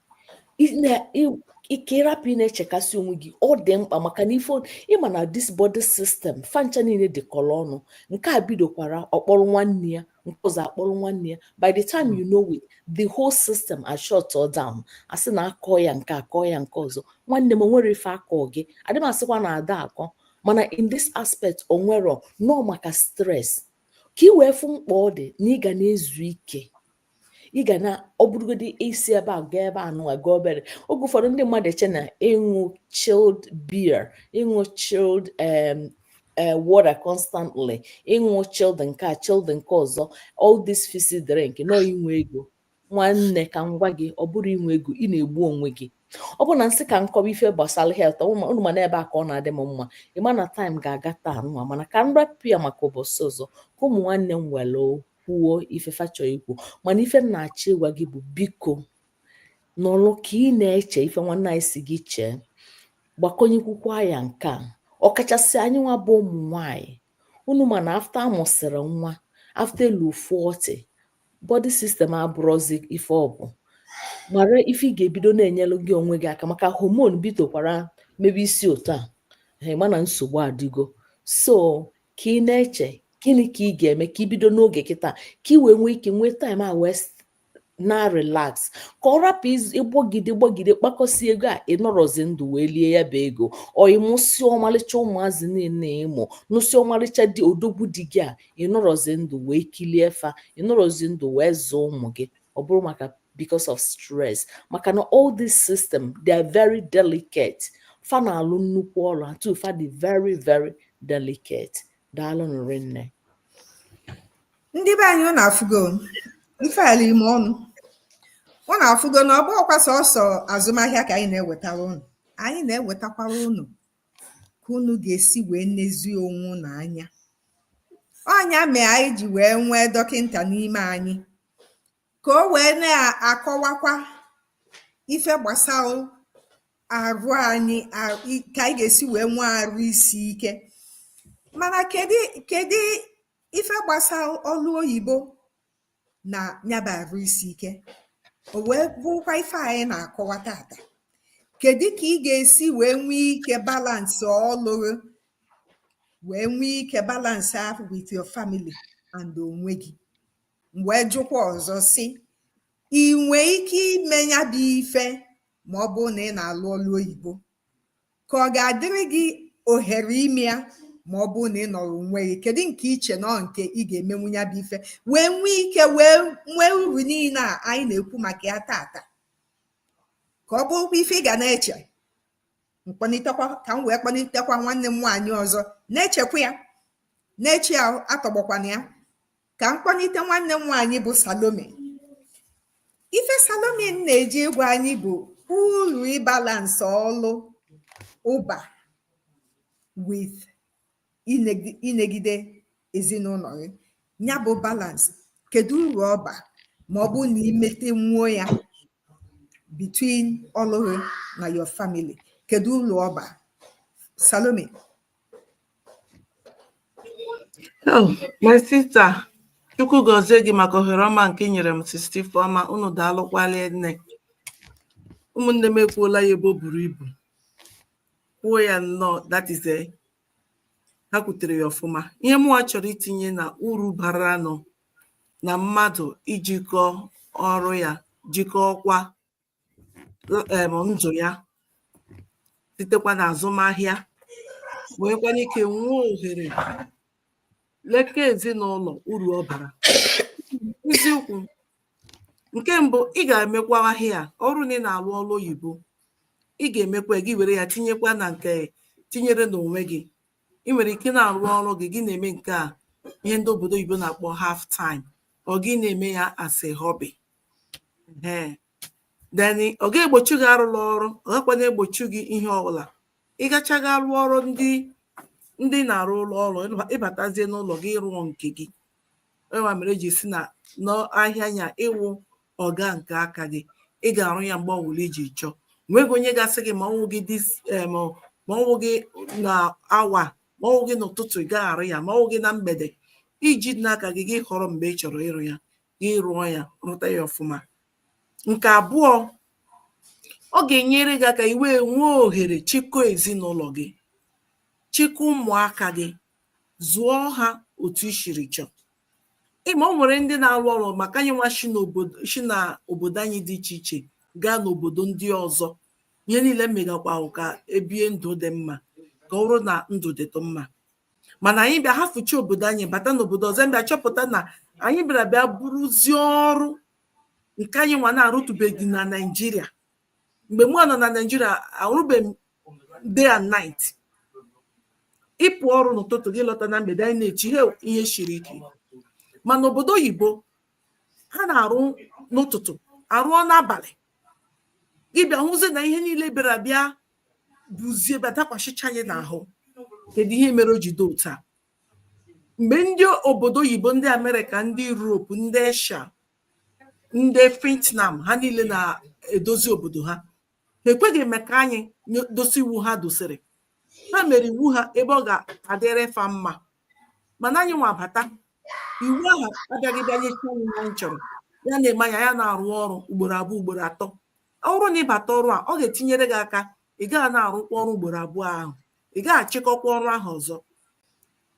ike ịrapụ ị na-echekasị onwe gị, ọ dị mkpa, maka na ife ịma na this body system fancha niile dịkọrọ ọnụ. Nke a bidokwara, ọkpọrọ nwanne ya, nke ọzọ akpọrọ nwanne ya. By the time you know it, the whole system are shut down. Asị na akọ ya nke akọ ya nke ọzọ. Nwanne m, o nwere ife akọ gị, adị m asịkwa na ada akọ, mana in this aspect o nwero nọọ maka stress, ka ị wee fụ mkpa ọ dị na ị ga na-ezu ike. Ị ga na ọ bụrụgodị isi ebe a gaa ebe a nụwa gaa obere. Oge ụfọdụ ndị mmadụ eche na ịṅụ chilled beer, ịṅụ chilled water constantly, ịṅụ chilled nke a, chilled nke ọzọ, all this fizzy drink, nọ inwe ego. Nwanne, ka m gwa gị, ọ bụrụ inwe ego, ị na-egbu onwe gị. Ọ bụ na nsị ka nkọwa ife gbasara health unu, ma n'ebe a ka ọ na-adị m mma. Ịma na time ga-aga taa nwa, mana ka m rapụ ya maka ụbọchị ọzọ, ka ụmụ nwanne m were kwuo ife fa chọrọ ikwu. Mana ife m na-achọ ịgwa gị bụ, biko nọrọ ka ị na-eche ife nwanne anyị si gị chee, gbakọnyekwukwa ya nke a, ọkachasị anyị nwa bụ ụmụ nwanyị. Unu ma na after amụsịrị nwa, after elu 40, body system abụrụzi ife ọ bụ. Mara ife ị ga-ebido na-enyelu gị onwe gị aka, maka hormone bidokwara mebe isi otu a, ma na nsogbu adịgo. So ka ị na-eche gịnị ka ị ga-eme ka ibido n'oge kịta, ka ị wee nwee ike nwee time a wee Na relax, ka ọ rapụ ịgbọgide gbọgide kpakọsi ego a, ịnọrọzi ndụ wee lie ya bụ ego, ọ ịmụsị ọmalịcha ụmụazị niile, ịmụ nụsị ọmalịcha dị odogwu di gị a, ịnọrọzi ndụ wee kilie fa, ịnọrọzi ndụ wee zụọ ụmụ gị. Ọ bụrụ maka because of stress, maka na all this system, they are very delicate. Fa na-alụ nnukwu ọrụ atụ, fa dị very very delicate. Daalụ rinne.
Ndị be anyị, unu afụgo ife ala ime ọnụ, unu afụgo na ọ bụghịkwa sọsọ azụmahịa ka anyị na-ewetara unu. Anyị na-ewetakwara unu ka unu ga-esi wee nezie onwe unu anya. Ọnya mee anyị ji wee nwee dọkịnta n'ime anyị ka o wee na-akọwakwa ife gbasara arụ anyị, ka anyị ga-esi wee nwee arụ isi ike. Mana kedu ife gbasara ọlụ oyibo na nyaba arụ isi ike? O wee bụrụkwa ife anyị na-akọwa tata: kedu ka ị ga-esi wee nwee ike balance ọlụ, wee nwee ike balance ahụ with your family and onwe gị? M wee jụkwa ọzọ sị, ị nwee ike ime ya bụ ife ma ọ bụrụ na ị na-alụ ọlụ oyibo, ka ọ ga-adịrị gị ohere ime ya ma ọ bụrụ na ị nọrọ onwe gị? Kedu nke iche nọ nke ị ga-emenwu ya bụ ife wee nwee ike wee nwee uru niile a anyị na-ekwu maka ya tata, ka ọ bụrụkwa ife ị ga na-eche mkpọnitekwa? Ka m wee kpọnitekwa nwanne m nwaanyị ọzọ na-echekwa ya, na-eche ya, atọgbọkwana ya. Ka m kpọnite nwanne m nwaanyị bụ Salome. Ife Salome na-eji ịgwa anyị bụ uru ị balance ọlụ ụba with inegide ezinụlọ gị, ya bụ balance. Kedu uru ọ ba ma ọ bụrụ na imete nwuo ya between ọlụ gị na your family? Kedu uru ọ ba, Salome?
Oh, my sister, Chukwu gọzie gị maka ohere ọma nke i nyere m. Sister Ifeọma, unu daalụkwala nne. Ụmụnne m ekwuola ya ebe o buru ibu. Kwuo ya nnọọ, that is eh, ha kwutere ya ọfụma. Ihe mụnwa chọrọ itinye na uru bara nụ na mmadụ ijikọ ọrụ ya, jikọọkwa ndụ ya sitekwa na azụmahịa, nwekwana ike nwee ohere leke ezinụlọ, uru ọ bara. Eziokwu nke mbụ, ị ga-emekwa ahịa ọrụ na ị na-alụ ọrụ oyibo, ị ga-emekwa gị were ya tinyekwa na nke tinyere n'onwe gị. Ị nwere ike na-arụ ọrụ gị, gị na-eme nke a, ihe ndị obodo oyibo na-akpọ half time, ọ gị na-eme ya as a hobby. Ee, then ọ ga-egbochi gị arụla ọrụ, ọ gakwana egbochi gị ihe ọbụla. Ị gachaga rụọ ọrụ ndị na-arụ ụlọ ọrụ, ịbatazie n'ụlọ gị rụọ nke gị. Enwa mere eji si na n'ahịa nya ịwụ ọga nke aka gị, ị ga-arụ ya mgbe ọbụla iji chọọ. Nweghị onye ga-asị gị ma ọnwụ gị dis ma ọnwụ gị na awa, ma ọnwụ gị n'ụtụtụ ị gaghị arụ ya, ma ọnwụ gị na mgbede. Iji n'aka gị, gị họrọ mgbe ị chọrọ ịrụ ya, gị rụọ ya, rụta ya ọfụma. Nke abụọ, ọ ga-enyere gị aka iwee nwee ohere chịkọọ ezinụlọ gị, chịkọọ ụmụaka gị, zụọ ha otu i siri chọọ. Ịma o nwere ndị na-arụ ọrụ maka anyị nwa shi na obodo anyị dị iche iche gaa n'obodo ndị ọzọ. Ihe niile megakwa ka ebie ndụ dị mma, ka ọ bụrụ na ndụ dịtụ mma, mana anyị bịa hafuchi obodo anyị bata n'obodo ọzọ, bịa chọpụta na anyị bịara bịa buruzie ọrụ nke anyị nwa na-arụtụbeghị na Naịjirịa. Mgbe mụ nọ na Naịjirịa, arụbeghị m day and night. Ịpụ ọrụ n'ụtụtụ, gị lọta na mgbede, anyị na-echi ihe ihe siri ike. Mana obodo oyibo, ha na-arụ n'ụtụtụ, arụọ n'abalị. Gị bịa hụzie na ihe niile bịara bịa buzie bịa dakwasịcha anyị n'ahụ. Kedu ihe mere o ji dị otu a? Mgbe ndị obodo oyibo, ndị Amerịka, ndị Europe, ndị Asia, ndị Vietnam, ha niile na-edozi obodo ha, ha ekweghị eme ka anyị dosi iwu ha dosiri. Ha mere iwu ha ebe ọ ga-adịrị fa mma, mana anyị nwa bata, iwu ahụ abịaghị bịa nyecha anyị ihe anyị chọrọ. Ya na-eme anya ya na-arụ ọrụ ugboro abụọ, ugboro atọ. Ọ bụrụ na ịbata ọrụ a, ọ ga-etinyere gị aka, ị gaghị na-arụkwa ọrụ ugboro abụọ ahụ, ị gaghị achịkọkwa ọrụ ahụ ọzọ.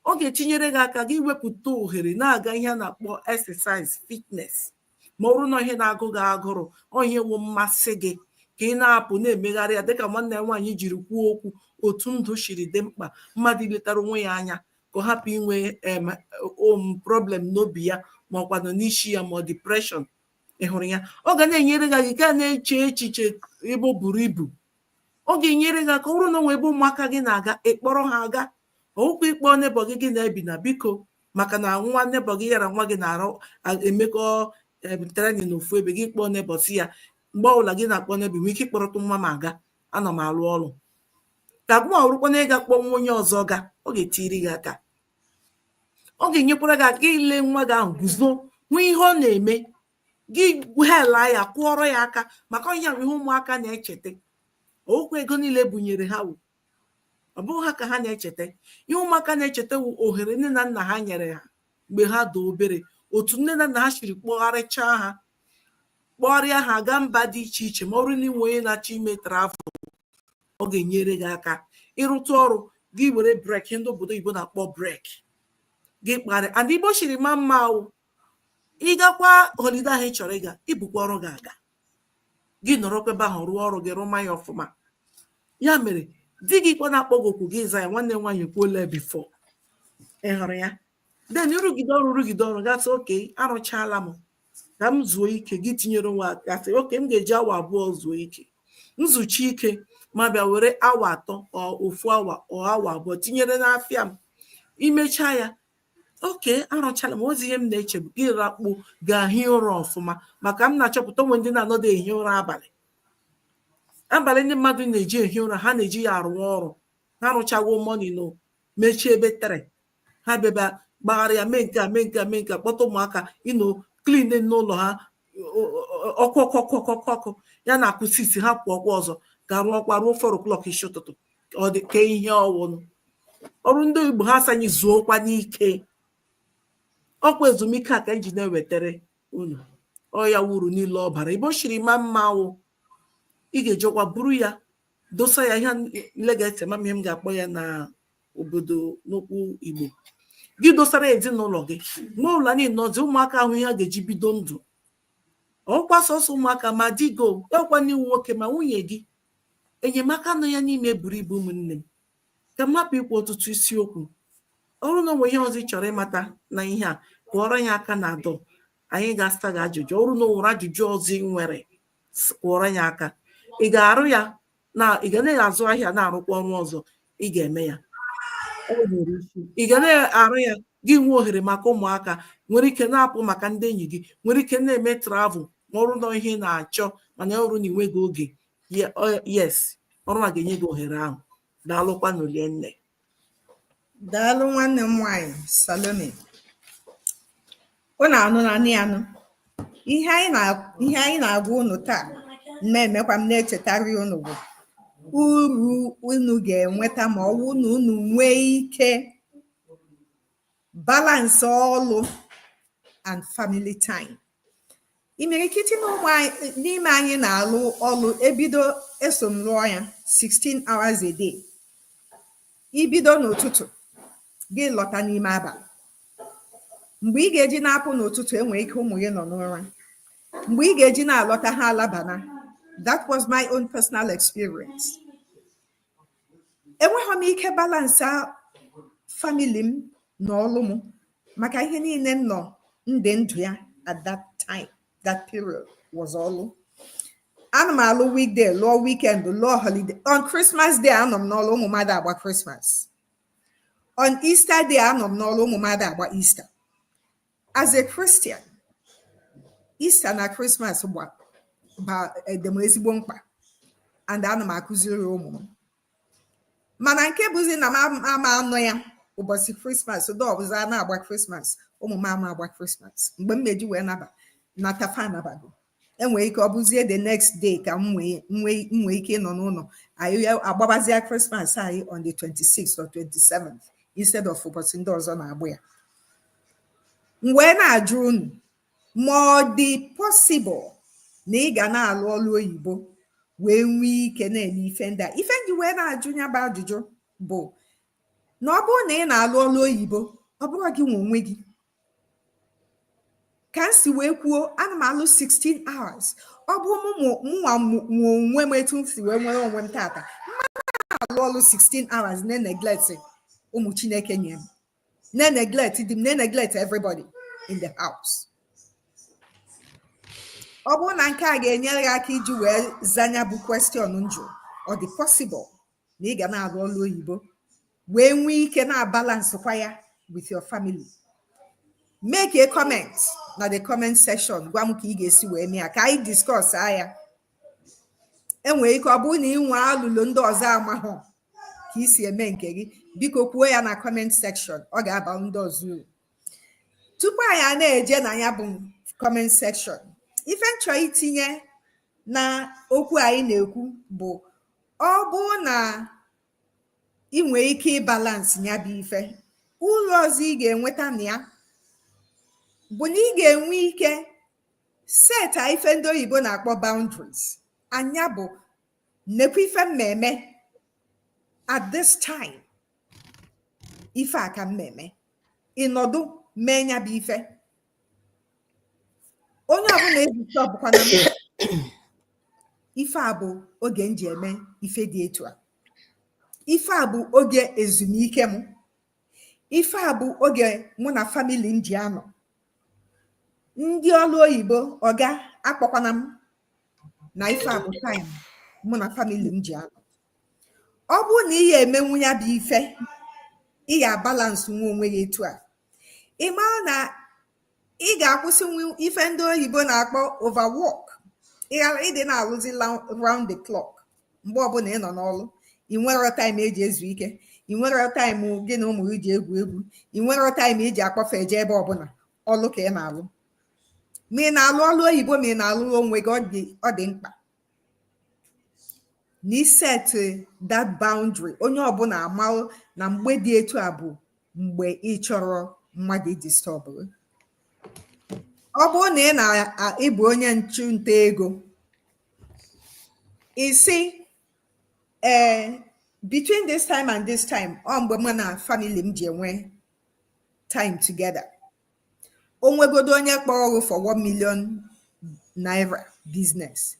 Ọ ga-etinyere gị aka gị wepụta ohere na-aga ihe a na-akpọ exercise, fitness. Ma ọ bụrụ na ihe na-agụ gị agụrụ, ọ ihe wụ mmasị gị ka ị na-apụ na-emegharị ya, dịka nwanne ya nwaanyị jiri kwuo okwu, otu ndụ shiri dị mkpa mmadụ iletara onwe ya anya ka ọ hapụ inwe problem n'obi ya, ma ọkwanụ n'isi ya, ma ọ depression. Ị hụrụ ya, ọ ga na-enyere gị aka ị na-eche echiche ebe o buru ibu. Ọ ga-enyere gị aka, ọ bụrụ na onwe ebe ụmụaka gị na-aga, ịkpọrọ ha aga, ọwụkwa ịkpọ neighbour gị gị na-ebi na biko, maka na nwa neighbour gị yara nwa gị na-arụ emekọ training n'ofu ebe, gị kpọọ neighbour si ya, mgbe ọbụla gị na-akpọ neighbour, nwee ike ịkpọrọtụ nwa m aga, ana m arụ ọrụ, ka gụma ọrụkwa na ịga kpọọ nwa onye ọzọ ga, ọ ga-etiri gị aka. Ọ ga-enyekwara gị aka ile nwa gị ahụ guzo, hụ ihe ọ na-eme gị, hela ya, kwụọrọ ya aka, maka ọnya ihe ụmụaka na-echeta. Okwu ego niile bunyere ha wụ ọ bụghị ha ka ha na-echeta. Ihe ụmụaka na-echeta wụ ohere nne na nna ha nyere ha mgbe ha dị obere, otu nne na nna ha siri kpọgharịchaa ha, kpọgharịa ha gaa mba dị iche iche. Ma ọ bụrụ na inwe onye na-achọ ime travel, ọ ga-enyere gị aka ịrụtụ ọrụ gị, were break, ndị obodo oyibo na-akpọ break, gị kparị and igbo shiri ma mma awụ ịgakwa holiday ahụ ị chọrọ ịga, ibukwa ọrụ gị aga, gị nọrọkwa ebe ahụ rụọ ọrụ gị, rụma ya ọfụma. Ya mere di gị kwa na-akpọ gị okwu, gị za ya. Nwanne m nwaanyị kwuola before, ị hụrụ ya. Then ịrụgide ọrụ, rụgide ọrụ, gasị, "Okay, arụchaala m, ka m zuo ike." Gị tinyere nwa, gasị, "Okay, m ga-eji awa 2 zuo ike." Nzuchi ike ma bịa were awa 3, ọ ofu awa, ọ awa 2 tinyere n'afịa m. Imechaa ya, "Okay, arụchala m." Ozi ihe m na-eche bụ gị rakpuo, ga-ahi ụra ọfụma, maka m na-achọpụta onwe ndị na-anọdụ ehi ụra abalị. Abalị ndị mmadụ na-eji ehi ụra, ha na-eji ya arụ ọrụ. Ha rụchago morning, no mechie ebe tere, ha bịaba gbagharịa, mee nke a, mee nke a, mee nke a, kpọta ụmụaka ino, clean n'ụlọ ha, ọkụ ọkụ ọkụ ọkụ ọkụ ọkụ ya na-akụ 6, ha pụọ ọkwa ọzọ ga rụọkwa ruo 4 o'clock isi ụtụtụ. Ọ dị ka ihe ọwụnụ ọrụ ndị Igbo ha asanyị zuokwa n'ike. Ọkwa ezumike a ka anyị ji na-ewetara unu ọ ya wuru niile ọ bara. Igbo shiri ma mma wụ ị ga-ejekwa buru ya, dosa ya ihe nlegate, ma ihe m ga-akpọ ya na obodo n'okwu Igbo, gị dosara ezinụlọ gị mgbe ọbụla niile nọzi, ụmụaka ahụ ihe a ga-eji bido ndụ. Ọkwa sọsọ ụmụaka, ma di go ọkwa n'iwu nwoke ma nwunye gị, enyemaka nọ ya n'ime buru ibu. Ụmụnne m, ka m hapụ ikwu ọtụtụ isiokwu. Ọrụ na onwe ihe ọzọ ị chọrọ ịmata na ihe a, kụọrọ ya aka na adọ, anyị ga-asa gị ajụjụ. Ọrụ na o nwere ajụjụ ọzọ ị nwere, kụọrọ ya aka. Ị ga-arụ ya na ị ga na-azụ ahịa, na-arụkwa ọrụ ọzọ, ị ga-eme ya, o nwere isi. Ị ga na-arụ ya, gị nwee ohere maka ụmụaka, nwere ike na-apụ maka ndị enyi gị, nwere ike na-eme travel, ma ọrụ nọ ihe ị na-achọ, mana ọrụ na inweghị oge. Yes, ọrụ a ga-enye gị ohere ahụ. Daalụkwanụ nne.
Daalụ, nwanne m nwanyị Salome. Unu anụ na anụ ya nụ ihe anyị na-agwa unu taa, na-emekwa m na-echetara unu bụ uru unu ga-enweta ma ọ bụ na unu nwee ike balance ọlụ and family time. Imirikiti na ụmụ anyị n'ime anyị na-alụ ọlụ, ebido eso m lụọ ya 16 hours a day. Ibido n'ụtụtụ, gị lọta n'ime abalị. Mgbe ị ga-eji na-apụ n'ụtụtụ, enwere ike ụmụ gị nọ n'ụra. Mgbe ị ga-eji na-alọta, ha alabana. That was my own personal experience. Enweghị m ike balance family m na ọlụ m, maka ihe niile m nọ ndị ndụ ya at that time, that period, was ọlụ. Ana m alụ weekday, lụọ weekend, lụọ holiday. On Christmas Day, anọ m n'ọlụ, ụmụ mmadụ agba Christmas. On Easter Day, anọ m n'ọlụ, ụmụ mmadụ agba Easter. As a Christian, Easter na Christmas gba ba dị m ezigbo mkpa, and ana m akụziri ụmụ m. Mana nke bụzi na m ama anọ ya ụbọchị Christmas do ọbụzọ a na-agba Christmas, ụmụ m ama agba Christmas. Mgbe m meji wee naba natafa, anabago, enwere ike ọ bụzie the next day ka m nwee ike ịnọ n'ụlọ. Anyị agbabazie Christmas anyị on the 26th or 27th instead of ụbọchị ndị ọzọ na-agbụ ya. M wee na-ajụ unu ma ọ dị possible na ị ga na-alụ ọlụ oyibo wee nwee ike na-eme ife ndị a. Ife ndị wee na-ajụ ya bụ ajụjụ bụ na ọ bụrụ na ị na-alụ ọlụ oyibo, ọ bụrụ gị nwe onwe gị ka anyị na-ekwu okwu, Ka m si wee kwuo, ana m alụ 16 hours. Ọ bụ mụnwa nwe onwe m, etu m si wee nwere onwe m tata, mmanụ alụ ọlụ 16 hours, na-neglect ụmụ Chineke nye m, na-neglect di m, na-neglect everybody in the house. Ọ bụrụ na nke a ga-enyere gị aka iji wee zanya bụ question njụ, ọ dị possible na ị ga na-arụ ọrụ oyibo wee nwee ike na-abalance kwa ya with your family? Make a comment na the comment section, gwa m ka ị ga-esi wee mee ya, ka anyị discuss ya. Enwere ike ọ bụrụ na ị nwee alụlo ndị ọzọ amahụ ka ị si eme nke gị, biko kwuo ya na comment section, ọ ga-aba ndị ọzọ uru. Tupu anyị a na-eje na ya bụ comment section, ife nchọ itinye na okwu anyị na-ekwu bụ, ọ bụrụ na ị nwee ike ịbalance ya bụ ife, uru ọzọ ị ga-enweta na ya bụ na ị ga-enwe ike seta ife ndị oyibo na-akpọ boundaries. Anya bụ nekwa ife mmemme at this time, ife a ka mmemme, ịnọdụ mee ya bụ ife. Onye ọbụla ejike ọbụkwa na ife a bụ oge m ji eme ife dị etu a, ife a bụ oge ezumike m, ife a bụ oge mụ na family m ji anọ. Ndị ọrụ oyibo, ọga akpọkwana m na ife a bụ time mụ na family m ji anọ. Ọ bụrụ na ị ya emenwu ya bụ ife, ị ga-abalance nwa onwe ya etu a, ị mara na ị ga-akwụsị ife ndị oyibo na-akpọ overwork. Ị ghara ịdị na-alụzi round the clock. Mgbe ọbụla ị nọ n'ọrụ, ị nwere time eji ezu ike, ị nwere time gị na ụmụ gị ji egwu egwu, ị nwere time iji akpọfe eje ebe ọbụla. Ọlụ ka ị na-alụ, ma ị na-alụ ọlụ oyibo, ma ị na-alụ onwe gị, ọ dị mkpa na iset that boundary. Onye ọbụla amalụ na mgbe dị etu a bụ mgbe ị chọrọ mmadụ idisturb. Ọ bụrụ na ị na-ịbụ onye nchụnta ego, isi ee, between this time and this time, ọ mgbe mụ na family m ji enwe time together. O nwegodo onye kpọrọ ọrụ for ₦1 million business,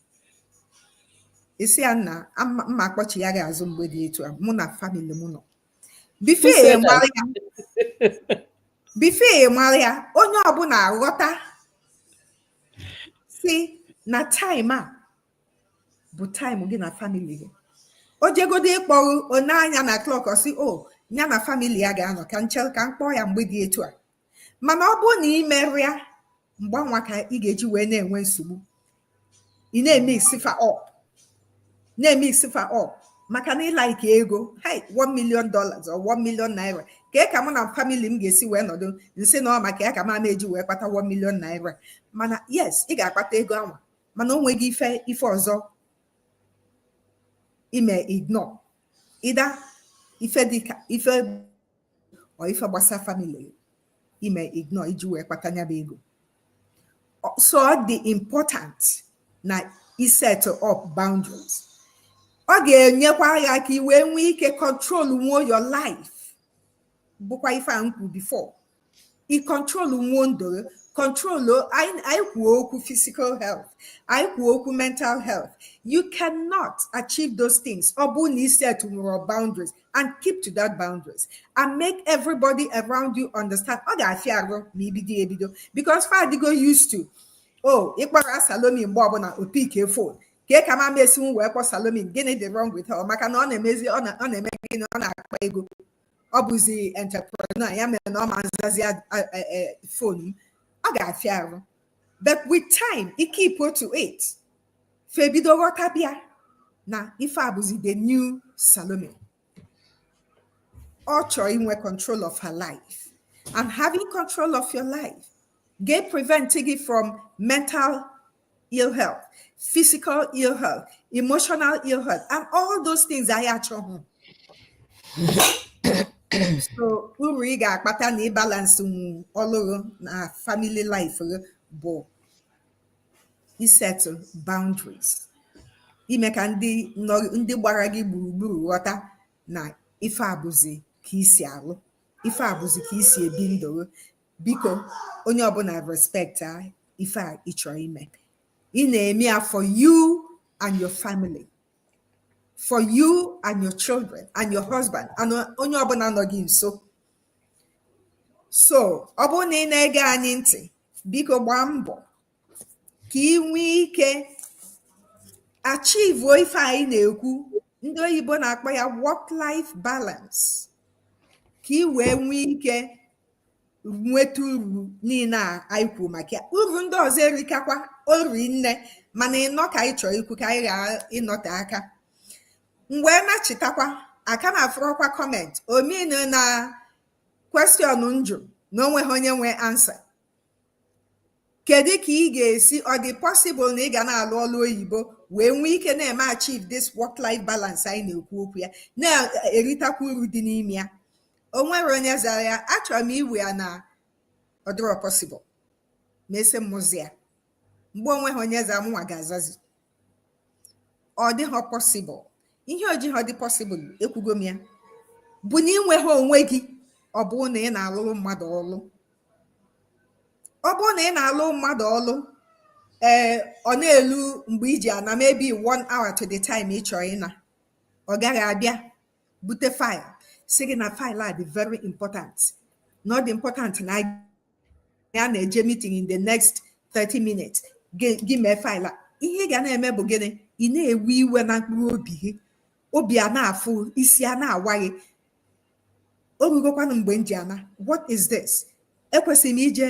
isi ya na mma akpọchi ya azụ mgbe dị etu a, mụ na family m nọ. Before mara ya, onye ọbụla aghọta si na time a bụ time gị na family gị. O jegodo ịkpọrọ onye anya na clock, ọ sị o ya na family ya ga-anọ, ka nche ka m kpọọ ya mgbe dị etu a. Mana ọ bụrụ na ị merịa mgbanwa, ka ị ga-eji wee na-enwe nsogbu, ị na-emix fa up, na-emix fa up, maka na ịlike ego, hey, $1 million or ₦1 million, ka ka mụ na family m ga-esi wee nọdụ nsị na ọ maka ya ka m ama eji wee kpata ₦1 million? Mana yes, ị ga-akpata ego anwa, mana o nweghị ife ọzọ ime ignore, either ife dịka ife or ife gbasa family, ime ignore iji wee kpata ya bụ ego. So ọ dị important na iset up boundaries. Ọ ga-enyekwa ya ka ị wee nwee ike control nwuo your life, bụkwa ife a m kwu before. I control nwuo ndụ gị, control. Anyị kwuo okwu physical health, anyị kwuo okwu mental health. You cannot achieve those things ọ bụrụ na i set nwere boundaries and keep to that boundaries and make everybody around you understand. Ọ ga-afịa arụ ma ibido ebido, because fa adịgo used to, oh, ịkpọrọ Salome mgbe ọbụla o pick phone, ka ka ma mesinwu wee kpọ Salome, gịnị dị wrong with her? Maka na ọ na-emezi, ọ na-eme gịnị? Ọ na-akpa ego, ọ bụzi entrepreneur, ya mere na ọ ma nzazi phone m. Ọ ga-afịa arụ, but with time, i keep to it, febido ghọtabịa na ife a bụzi the new Salome. Ọ chọrọ inwe control of her life, and having control of your life ga-prevent gị from mental ill health, physical ill health, emotional ill health, and all those things anyị achọghị. So uru ị ga-akpata na ịbalance ọlụrụ na family life gị bụ iset boundaries, ime ka ndị gbara gị gburugburu ghọta na ife abụzi ka isi alụ, ife abụzi ka isi ebi ndụ gị. Biko, onye ọbụla respect a ife a ị chọrọ ime. Ị na-eme ya for you and your family, for you and your children and your husband and onye ọbụla nọ gị nso. So ọ bụrụ na ị na-ege anyị ntị, biko gbaa mbọ ka ị nwee ike achieve ife anyị na-ekwu. Ndị oyibo na-akpọ ya work life balance, ka ị wee nwee ike nweta uru niile a anyị kwuru maka ya. Uru ndị ọzọ erikakwa ori nne, mana ịnọ ka anyị chọrọ ikwu ka anyị ghara ịnọte aka. M wee nachitakwa aka m afụrọkwa comment ominu na question njụ na onweghị onye nwe answer. Kedu ka ị ga-esi, ọ dị possible na ị ga na-alụ ọlụ oyibo wee nwee ike na-eme achieve this work life balance anyị na-ekwu okwu ya, na-eritakwa uru dị n'ime ya? O nwere onye zara ya? Achọrọ m iwe ya na ọ dịrọ possible. Ma esi mmụzi ya mgbe onweghị onye zara, mụnwa ga-azazi: ọ dịghọ possible. Ihe ojighọ dị possible, ekwugo m ya, bụ na inweghị onwe gị. Ọ bụrụ na ị na-alụrụ mmadụ ọlụ, ọ bụrụ na ị na-alụ mmadụ ọlụ, ee, ọ na-elu mgbe iji ana, maybe one hour to the time ị chọrọ ịna, ọ gaghị abịa bute file, si gị na file a dị very important, na ọ dị important na ya na-eje meeting in the next 30 minutes, gị mee file a. Ihe ị ga na-eme bụ gịnị? Ị na-ewe iwe na mkpụrụ obi gị, obi a na-afụ, isi a na-awa gị. O rugokwanụ mgbe m ji ana. What is this? Ekwesịrị m ije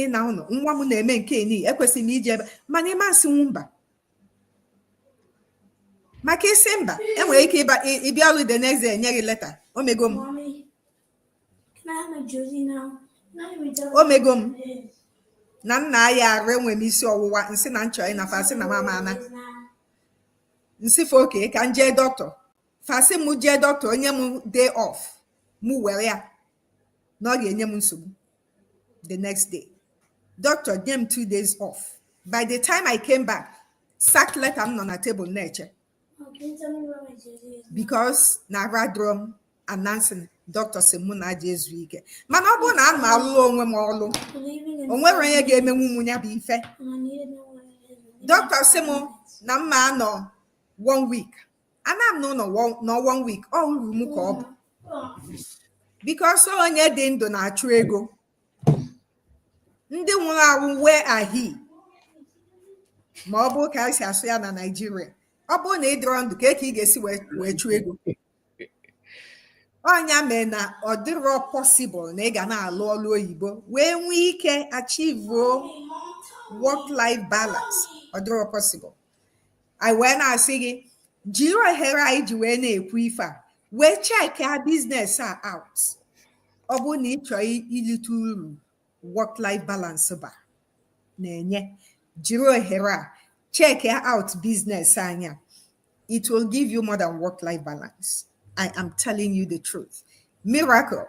ịna ụlọ, nwa m na-eme nke ni, ekwesịrị m ije ebe, mana ịma nsịnwu mba, maka isi mba, enwere ike ịbịa ọrụ the next day, enye gị leta. Omego m.
Mommy, can I have my jersey now? Not even done.
Omego m na nna ya arụ, enwe m isi ọwụwa, nsị na nchọ ịnafa, asị na mama ana. Nsị fa oke ka m jee dọkịta. Fasị m jee dọkịta, onye m day off, mụ were ya na ọ ga-enye m nsogbu the next day. Doctor nye m 2 days off. By the time I came back, sack letter m nọ na tebụl na-eche.
Oh, can you tell me where my jersey is?
Because na aradro m announcing, doctor si mụ na aja ezu ike. Mana ọ bụrụ na ana m alụrụ onwe m ọlụ,
I'm leaving in
o nwere onye
5
ga-emenwu m ya bụ ife.
and I need to know where it is.
Dọkịta sị m na mma anọ one week, ana m n'ụlọ nọ one week. Ọ uru m ka ọ bụ, because onye dị ndụ na-achụ ego. Ndị nwụrụ anwụ wee ahi, ma ọ bụrụ ka a si asụ ya na Naịjirịa, ọ bụrụ na ị dịrọ ndụ, ka ị ga-esi wee chụọ ego? Ọnya mee na ọ dịrọ possible na ị ga na-alụ ọlụ oyibo wee nwee ike achieve work life balance. Ọ dịrọ possible. Anyị wee na-asị gị jiri ohere anyị ji wee na-ekwu ife a wee check a business a out. Ọ bụrụ na ị chọrọ ilite uru work life balance ba na-enye, jiri ohere a check out business anya. It will give you more than work life balance. I am telling you the truth. Miracle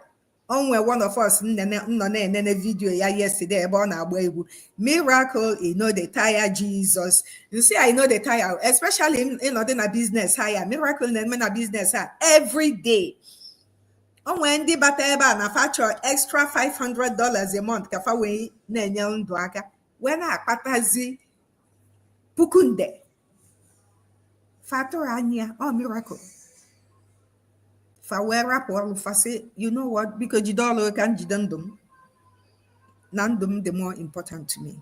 onwe, one of us nọ na-enene video ya yesterday ebe ọ na-agba egwu "Miracle e no dey tire Jesus." Nsị I no dey tire, especially ịnọdụ na business ha ya Miracle na-eme na business ha every day. O nwee ndị bata ebe a na fa chọrọ extra $500 a month ka fa wee na-enye ndụ aka, wee na-akpatazi puku nde. Fatụrụ anya ọ miracle, fa wee rapụ ọrụ, fa sị, "You know what? Biko jide ọrụ ka m jide ndụ m, na ndụ m dị more important to me."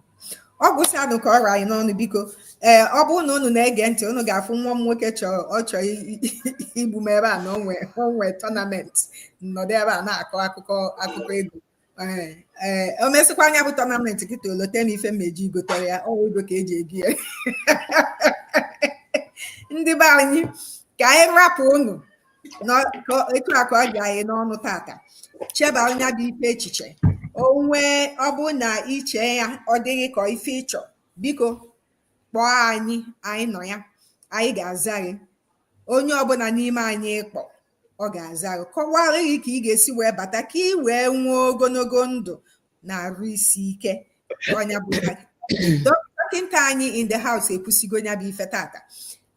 Ọ gwụsịanụ ka ọrụ anyị n'ọnụ. Biko, ee, ọ bụrụ na unu na-ege ntị, unu ga-afụ nwa m nwoke chọrọ, ọ chọrọ igbu m ebe a na onwe tournament nọdụ ebe a na-akọ akụkọ ego. Ee, o mesịkwa anya bụ tournament kịta, olote m ife mmeji gotere ya. Ọ ego ka eji ebi ya. Ndị be anyị, ka anyị rapụ unu etu a ka ọ dị anyị n'ọnụ tata. Cheba anya bụ ife echiche onwe. Ọ bụ na iche ya ọ dịghị ka ife ịchọ, biko kpọọ anyị, anyị nọ ya, anyị ga-aza gị. Onye ọbụla n'ime anyị kpọ, ọ ga-aza gị, kọwara gị ka ị ga-esi wee bata ka ị wee nwee ogologo ndụ na arụ isi ike. Ọnya bụ dọkịta anyị in the house ekwusigo ya bụ ife tata.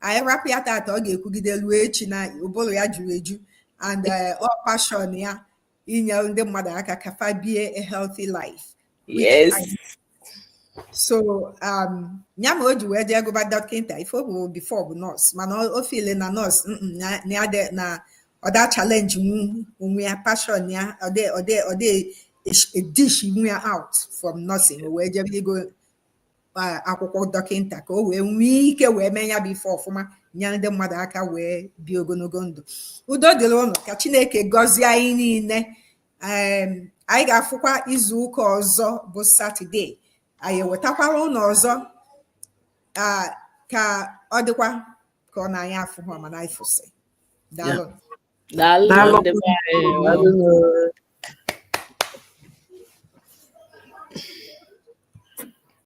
Anyị rapụ ya tata, ọ ga-ekwugide ruo echi na ụbụrụ ya juru eju and ọ passion ya. Inye ndị mmadụ aka ka fa bie a healthy life, which
Yes.
So ya ma o ji wee jee gụba dọkịta. Ife o bụ before bụ nọọsụ, mana o feel na nọọsụ na ya dị na ọda challenge nwu onwe ya, passion ya ọdị dish nwu ya out from nursing. O wee jebe ịgụ akwụkwọ dọkịta ka o wee nwee ike wee mee ya bụ ife ọfụma, nye ndị mmadụ aka wee bie ogologo ndụ. Udo dịrị ụnụ. Ka Chineke gọzie anyị niile. Anyị ga-afụkwa izu ụka ọzọ bụ Satọde. Anyị ewetakwara ụnụ ọzọ ka ọ dịkwa ka ọ na-anyị afụghọ, mana anyị fụsị. Daalụ.
Daalụ.
Daalụ.
Ndị be anyị.
Daalụ.